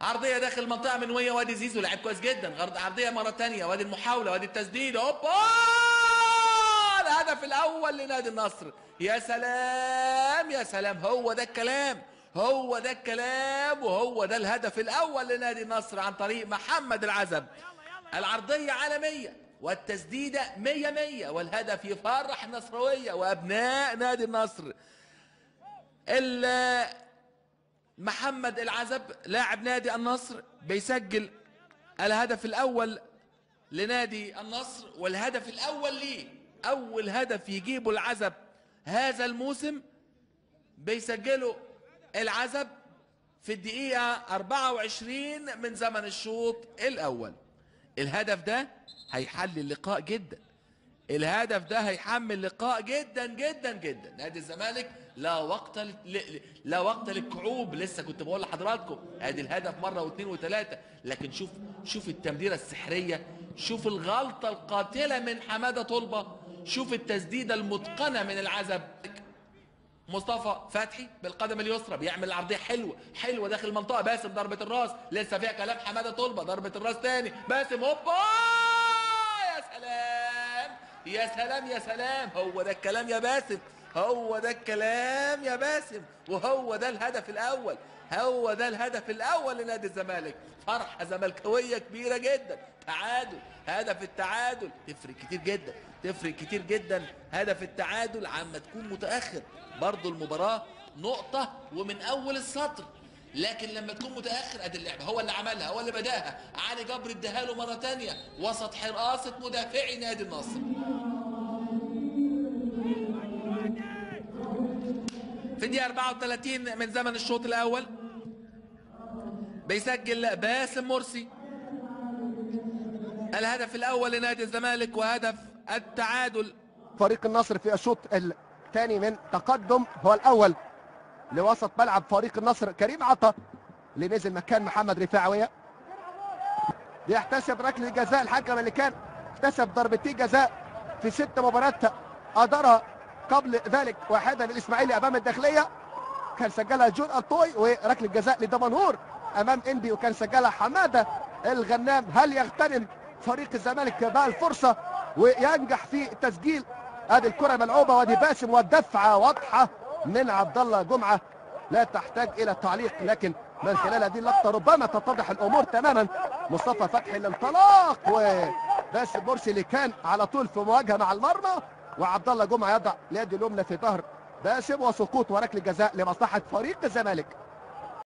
عرضية داخل المنطقة من ويا، وادي زيزو لاعب كويس جدا، عرضية مرة ثانية، وادي المحاولة، وادي التسديد، هوبا، الهدف الاول لنادي النصر. يا سلام يا سلام، هو ده الكلام، هو ده الكلام، وهو ده الهدف الاول لنادي النصر عن طريق محمد العزب. العرضية عالمية والتسديده 100 100، والهدف يفرح النصراويه وابناء نادي النصر. محمد العزب لاعب نادي النصر بيسجل الهدف الاول لنادي النصر، والهدف الاول ليه، اول هدف يجيبه العزب هذا الموسم بيسجله العزب في الدقيقة 24 من زمن الشوط الاول. الهدف ده هيحل اللقاء جدا، الهدف ده هيحمل اللقاء جدا جدا جدا. نادي الزمالك لا وقت لا وقت للكعوب، لسه كنت بقول لحضراتكم ادي الهدف مرة واثنين وثلاثة، لكن شوف شوف التمريره السحريه، شوف الغلطة القاتلة من حمادة طلبه، شوف التسديده المتقنه من العزب. مصطفى فتحي بالقدم اليسرى بيعمل العرضية حلوة حلوة داخل المنطقة، باسم ضربه الراس لسه فيها كلام، حمادة طلبه ضربه الراس تاني، باسم هوبا، يا سلام يا سلام يا سلام، هو ده الكلام يا باسم، هو ده الكلام يا باسم، وهو ده الهدف الاول، هو ده الهدف الاول لنادي الزمالك. فرحه زملكاويه كبيرة جدا، تعادل، هدف التعادل تفرق كتير جدا، تفرق كتير جدا هدف التعادل عما تكون متاخر. برضو المباراة نقطة ومن اول السطر، لكن لما تكون متاخر ادي اللعبة هو اللي عملها، هو اللي بداها، علي جبر اداها له مرة ثانية وسط حراسة مدافعي نادي النصر. في الدقيقة 34 من زمن الشوط الاول بيسجل باسم مرسي الهدف الاول لنادي الزمالك وهدف التعادل. فريق النصر في الشوط الثاني من تقدم هو الاول لوسط ملعب فريق النصر كريم عطا اللي نزل مكان محمد رفاعويه. بيحتسب ركلة جزاء الحكم اللي كان احتسب ضربتين جزاء في 6 مباريات ادارها قبل ذلك، واحدة للاسماعيلي امام الداخلية كان سجلها جون الطوي، وركله جزاء لدمنهور امام انبي وكان سجلها حمادة الغنام. هل يغتنم فريق الزمالك بقى الفرصة وينجح في التسجيل؟ ادي الكره ملعوبه وادي باسم والدفعه واضحة من عبد الله جمعه لا تحتاج الى تعليق، لكن من خلال هذه اللقطة ربما تتضح الامور تماما. مصطفى فتحي الانطلاق وباسم مرسي اللي كان على طول في مواجهة مع المرمى، وعبد الله جمعه يضع اليد اليمنى في ظهر باسم وسقوط وركله جزاء لمصلحة فريق الزمالك.